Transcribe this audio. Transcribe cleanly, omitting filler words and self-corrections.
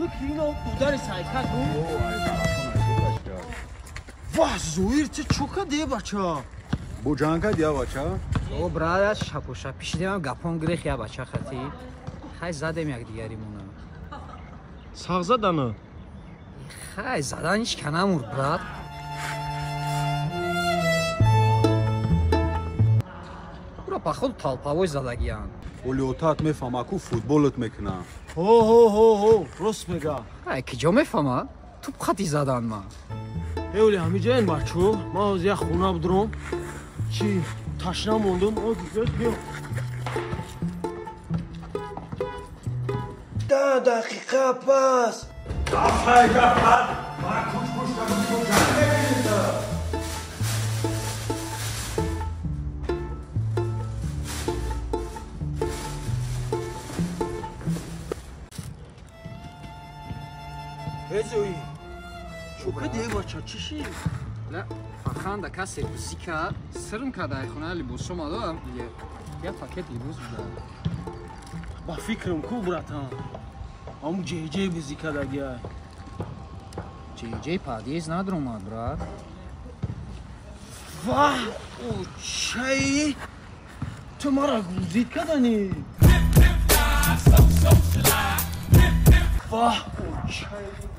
Ино удари сайка ку. Ваҳ, Зоир, чӣ чо каде, бача? Бо ҷанг кади, я бача? О, брат, шапошапи шидем, гапон гирех я бача хати. Хай задем якдигаримона. Сағ задана? Хай задан ҳеч ка намурд, брат. Ура походу толповой задагиян. Оли отаат мефаҳма ку футболот мекуна. Ҳо, ҳо, ҳо, ҳо, рост мега. Ай киҷо мефаҳма? Туп хати задан ма. Э, оли ҳамиҷаен, бачо, ман ҳозир як хона бидурам. Чӣ ташна мондум. О, биё. 10 дақиқа пас. Ман куш-куш ҷанг мекунӣ. Э, Зои, чо каде, бача, чӣ шид? Ла, фарханда касе бузӣ кард, сирм кард, ай хона либосо мадодам, як пакет либос буда. Ба фикрам ку, братан, ҳамун ҷеҷе бузӣ кардагиай. Ҷеҷе подъезд надромад, брат. Ваҳ, очаи, ту мара грузить каданӣ? Ваҳ, очаи.